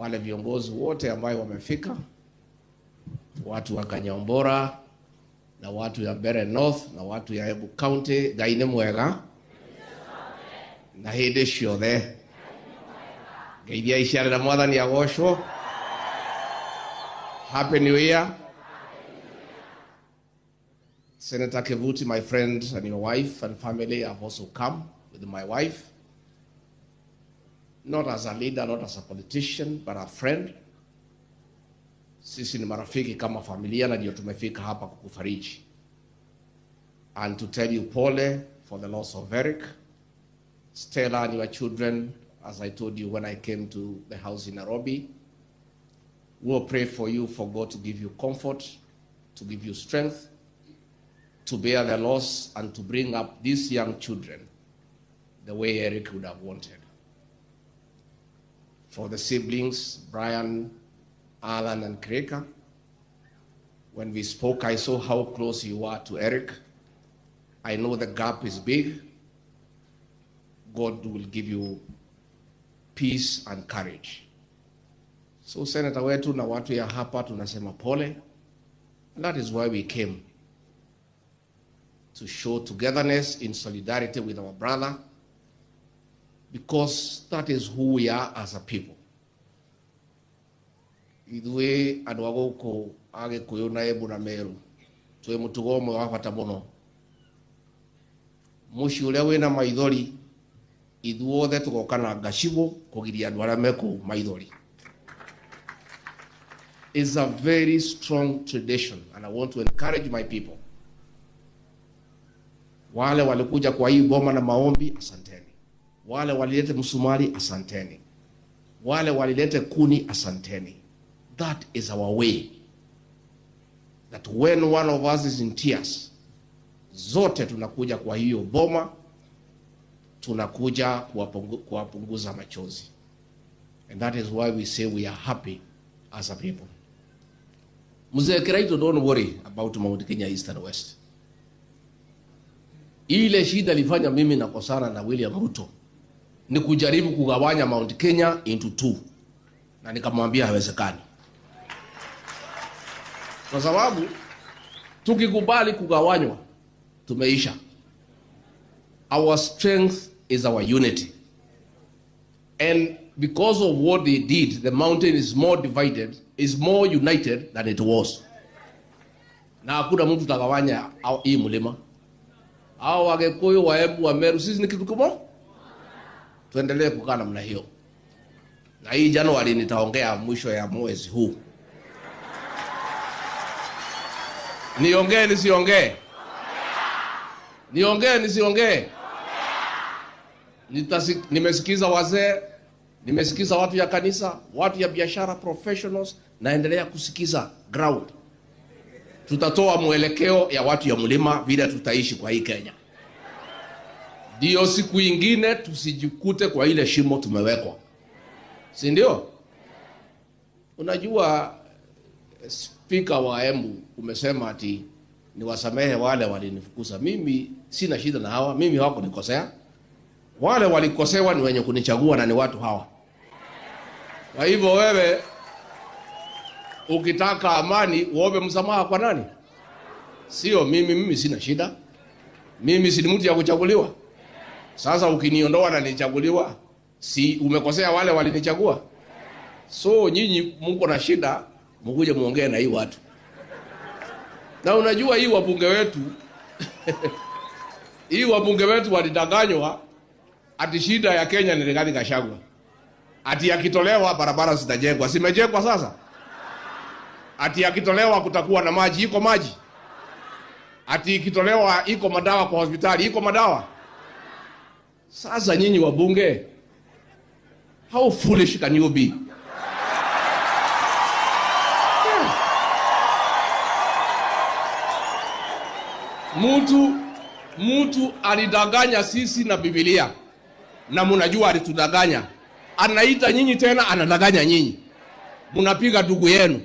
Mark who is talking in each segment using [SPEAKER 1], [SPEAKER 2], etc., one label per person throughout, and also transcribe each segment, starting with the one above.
[SPEAKER 1] Wale viongozi wote ambayo wamefika, watu wa Kanyambora na watu ya Mbeere North na watu ya Embu County, Ngai nĩ mwega na hĩndĩ ciothe. Ngeithia iciarĩra Mwathani agocwo. Happy New Year. Senator Kivuti, my friend, and your wife and family have also come with my wife. Not as a leader, not as a politician, but a friend. Sisi ni marafiki kama familia na ndio tumefika hapa kukufariji. And to tell you pole for the loss of Eric, Stella and your children, as I told you when I came to the house in Nairobi. We'll pray for you, for God to give you comfort, to give you strength, to bear the loss and to bring up these young children the way Eric would have wanted. For the siblings, Brian, Alan, and Kreka, when we spoke, I saw how close you are to Eric. I know the gap is big. God will give you peace and courage. So Senator wetu na watu ya hapa tunasema pole. And that is why we came, to show togetherness in solidarity with our brother, because that is who we are as a people. Ithuĩ andũ a gũkũ a Gĩkũyũ na Embu na Meru twĩ mũtugo ũmwe wa bata mũno. Mũciĩ ũrĩa wĩna maithori, ithuothe tũgoka na ngacibũ kũgiria andũ arĩa me kũu maithori. It's a very strong tradition, and I want to encourage my people. Wale walikuja kwa hii boma na maombi, asanteni. Wale walilete msumari, asanteni. Wale walilete kuni, asanteni. That is our way. That when one of us is in tears, zote tunakuja kwa hiyo boma, tunakuja kuwapunguza machozi. And that is why we say we are happy as a people. Mzee Kiraito, don't worry about Mount Kenya East and West. Ile shida ilifanya mimi nakosana na William Ruto ni kujaribu kugawanya Mount Kenya into two. Na nikamwambia haiwezekani. Kwa sababu tukikubali kugawanywa tumeisha. Our strength is our unity. And because of what they did, the mountain is more divided, is more united than it was. Na hakuna mtu atagawanya hii mlima. Hao Wagikuyu, Waembu, wa Meru, sisi ni kitu kimoja. Tuendelee kukaa namna hiyo. Na hii Januari nitaongea mwisho ya mwezi huu. Niongee nisiongee? Niongee nisiongee? Nimesikiza wazee, nimesikiza watu ya kanisa, watu ya biashara, professionals, naendelea kusikiza ground. Tutatoa mwelekeo ya watu ya mlima vile tutaishi kwa hii Kenya. Ndio siku ingine tusijikute kwa ile shimo tumewekwa. Si ndio? Unajua Speaker wa Embu umesema ati niwasamehe wale walinifukuza. Mimi sina shida na hawa, mimi hawakunikosea. Wale walikosewa ni wenye kunichagua na ni watu hawa. Kwa hivyo wewe ukitaka amani uombe msamaha kwa nani? Sio mimi, mimi sina shida. Mimi si mtu ya kuchaguliwa. Sasa ukiniondoa na nichaguliwa, si umekosea wale walinichagua? So nyinyi mko na shida, mkuje muongee na hii watu. Na unajua hii wabunge wetu hii wabunge wetu walidanganywa ati shida ya Kenya ni Rigathi Gachagua. Ati akitolewa barabara zitajengwa. Zimejengwa sasa? Ati akitolewa kutakuwa na maji, iko maji. Ati ikitolewa iko madawa kwa hospitali, iko madawa. Sasa nyinyi wabunge, how foolish can you be? Mtu alidanganya sisi na Biblia. Na mnajua alitudanganya. Anaita nyinyi tena anadanganya nyinyi. Mnapiga ndugu yenu.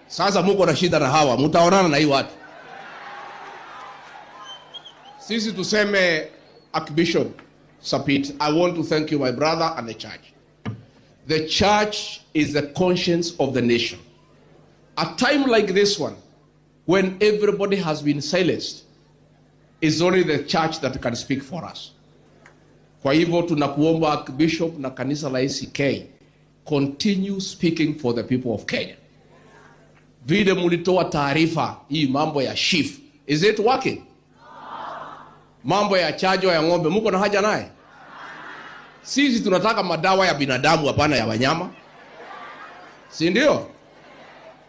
[SPEAKER 1] Sasa mko na shida na hawa, mtaonana na hii watu. Sisi tuseme Archbishop Sapit, I want to thank you my brother and the church. The church is the conscience of the nation. A time like this one, when everybody has been silenced, is only the church that can speak for us. Kwa hivyo tunakuomba Archbishop na kanisa la ACK, continue speaking for the people of Kenya. Vile mulitoa taarifa hii mambo ya SHIF, is it working? Mambo ya chanjo ya ng'ombe, muko na haja naye? Sisi tunataka madawa ya binadamu, hapana ya wanyama, si ndio?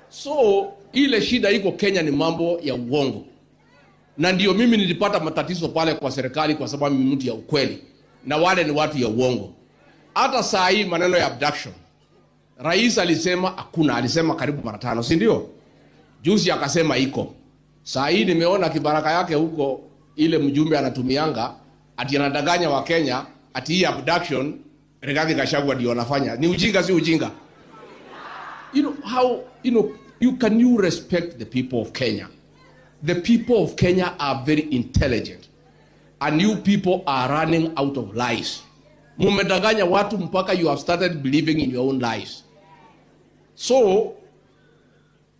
[SPEAKER 1] So ile shida iko Kenya ni mambo ya uongo, na ndio mimi nilipata matatizo pale kwa serikali, kwa sababu mimi mtu ya ukweli na wale ni watu ya uongo. Hata saa hii maneno ya abduction, rais alisema hakuna, alisema karibu mara 5, si ndio? Juzi akasema iko. Saa hii nimeona kibaraka yake huko, ile mjumbe anatumianga ati anadanganya wa Kenya ati hii abduction Rigathi Gachagua ndio anafanya. Ni ujinga, si ujinga? You know how, you know, you can you respect the people of Kenya? The people of Kenya are very intelligent. And you people are running out of lies. Mumedanganya watu mpaka you have started believing in your own lies. So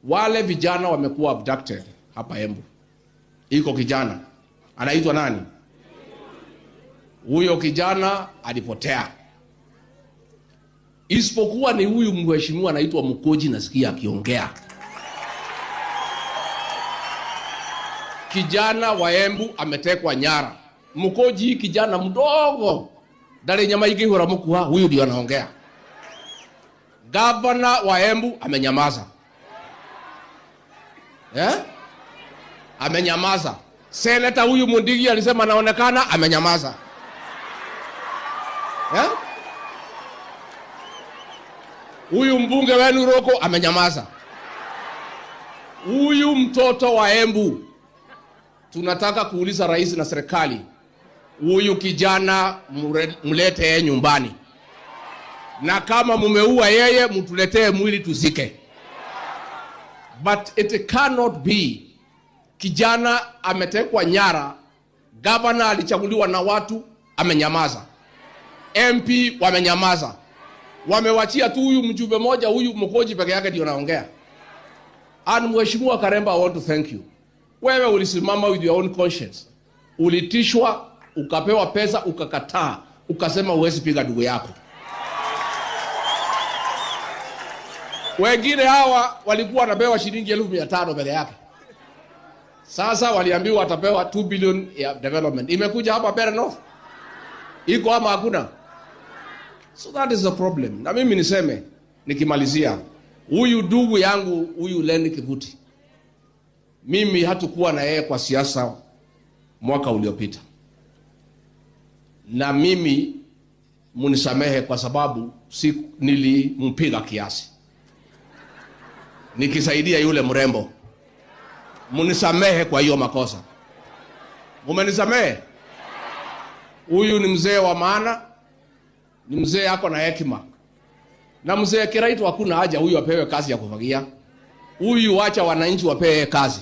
[SPEAKER 1] wale vijana wamekuwa abducted hapa Embu. Iko kijana anaitwa nani? Huyo kijana alipotea. Isipokuwa ni huyu mheshimiwa anaitwa Mkoji, nasikia akiongea. Kijana wa Embu ametekwa nyara. Mkoji kijana mdogo, ndari nyama ikihura mkuha, huyu ndio anaongea. Governor wa Embu amenyamaza. Amenyamaza. Senator huyu Mundigi alisema anaonekana, amenyamaza. Huyu mbunge wenu Roko amenyamaza. Huyu mtoto wa Embu, tunataka kuuliza rais na serikali, huyu kijana mlete yeye nyumbani. Na kama mumeua yeye, mtuletee mwili tuzike. But it cannot be kijana ametekwa nyara, governor alichaguliwa na watu, amenyamaza. MP wamenyamaza. Wamewachia tu huyu mjumbe moja, huyu Mkoji peke yake ndio anaongea. And Mheshimiwa Karemba, I want to thank you. Wewe ulisimama with your own conscience. Ulitishwa, ukapewa pesa, ukakataa, ukasema huwezi piga ndugu yako. Wengine hawa walikuwa wanapewa shilingi 1500 mbele yake. Sasa waliambiwa watapewa 2 billion ya development. Imekuja hapa Mbeere North. Iko ama hakuna? So that is the problem. Na mimi niseme nikimalizia, huyu ndugu yangu huyu Lenny Kivuti, mimi hatukuwa na yeye kwa siasa mwaka uliopita. Na mimi munisamehe kwa sababu nilimpiga kiasi nikisaidia yule mrembo. Munisamehe kwa hiyo makosa. Mumenisamehe? Huyu ni mzee wa maana, ni mzee ako na hekima. Na mzee Kiraitu hakuna haja huyu apewe kazi ya kufagia. Huyu acha wananchi wapewe kazi.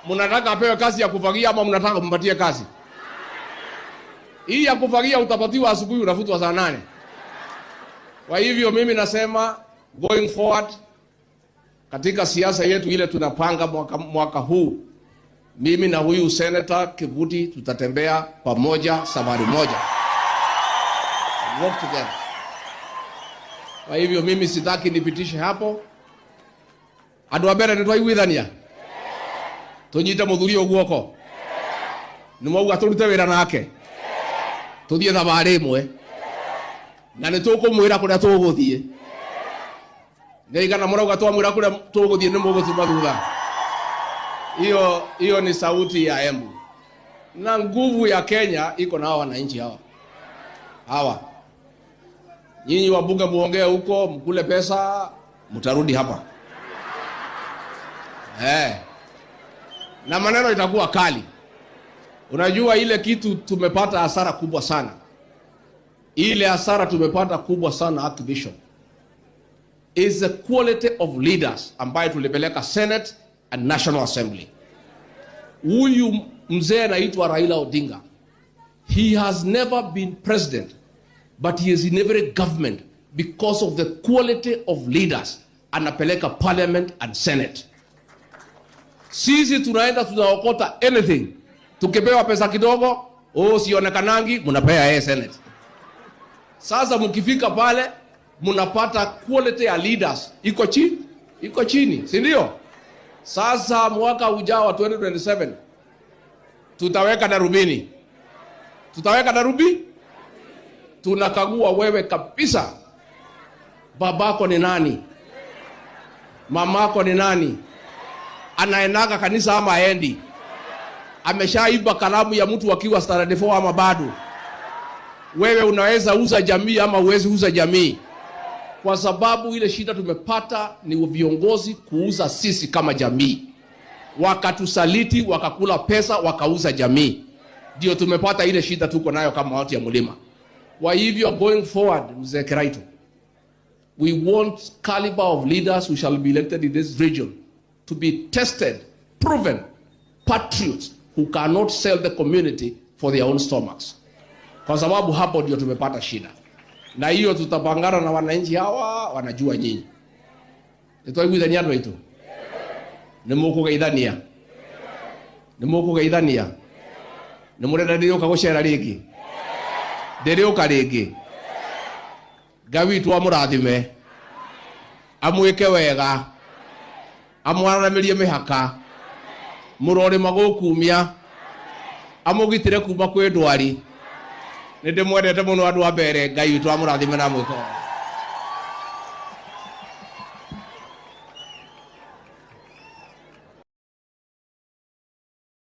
[SPEAKER 1] Mnataka apewe kazi ya kufagia ama mnataka kumpatie kazi? Hii ya kufagia utapatiwa asubuhi, unafutwa saa 8. Kwa hivyo mimi nasema going forward katika siasa yetu ile tunapanga mwaka huu, mimi na huyu Senator Kivuti tutatembea pamoja safari moja. Work together. Kwa hivyo mimi sitaki nipitishe hapo. Andu a mbere nitwaiguithania. Tunyite muthuri uyu guoko. Ni mwauga turute wira nake. Tuthie thabarĩ ĩmwe. Na nĩ tũkũmwĩra kũrĩa tũgũthiĩ. Nĩ igana mũrauga twamwĩra kũrĩa tũgũthiĩ nĩ mũgũtuma thutha. Hiyo ni sauti ya Embu. Na nguvu ya Kenya iko na hawa wananchi hawa. Hawa. Nyinyi wabunge muongee huko, mkule pesa, mtarudi hapa. Na maneno itakuwa kali. Unajua ile kitu tumepata hasara kubwa sana. Ile hasara tumepata kubwa sana Archbishop is the quality of leaders ambaye tulipeleka Senate and National Assembly. Huyu mzee anaitwa Raila Odinga. He has never been president, but he is in every government because of the quality of leaders anapeleka parliament and senate. Sisi tunaenda tunaokota anything, tukipewa pesa kidogo, oh, sionekanangi, mnapea yeye senate. Sasa mkifika pale mnapata quality ya leaders iko chini, iko chini, si ndio? Sasa mwaka ujao wa 2027 tutaweka darubini, tutaweka darubi, tunakagua wewe kabisa, babako ni nani, mamako ni nani, anaendaga kanisa ama aendi, ameshaiba kalamu ya mtu akiwa standard 4 ama bado. Wewe unaweza uza jamii ama uwezi uza jamii, kwa sababu ile shida tumepata ni viongozi kuuza sisi kama jamii, wakatusaliti, wakakula pesa, wakauza jamii, ndio tumepata ile shida tuko nayo kama watu ya mlima. Kwa hivyo going forward, mzee Kiraito, we want caliber of leaders who shall be elected in this region to be tested, proven patriots who cannot sell the community for their own stomachs, kwa sababu hapo ndio tumepata shida, na hiyo tutapangana na wananchi hawa, wanajua nyinyi nitwaiguithania andu aitu nimukugeithania nimukugeithania nimurenda ndiriuka gucera ringi ndiriuka ringi. Ngai witũ amũrathime, amwĩke wega, amwararamĩrie mĩhaka, mũrorĩma gũkumia, amũgitĩre kuma kwĩ ndwari. Nĩ ndĩmwendete mũno andũ a mbere. Ngai witũ amũrathime na amwĩke wega.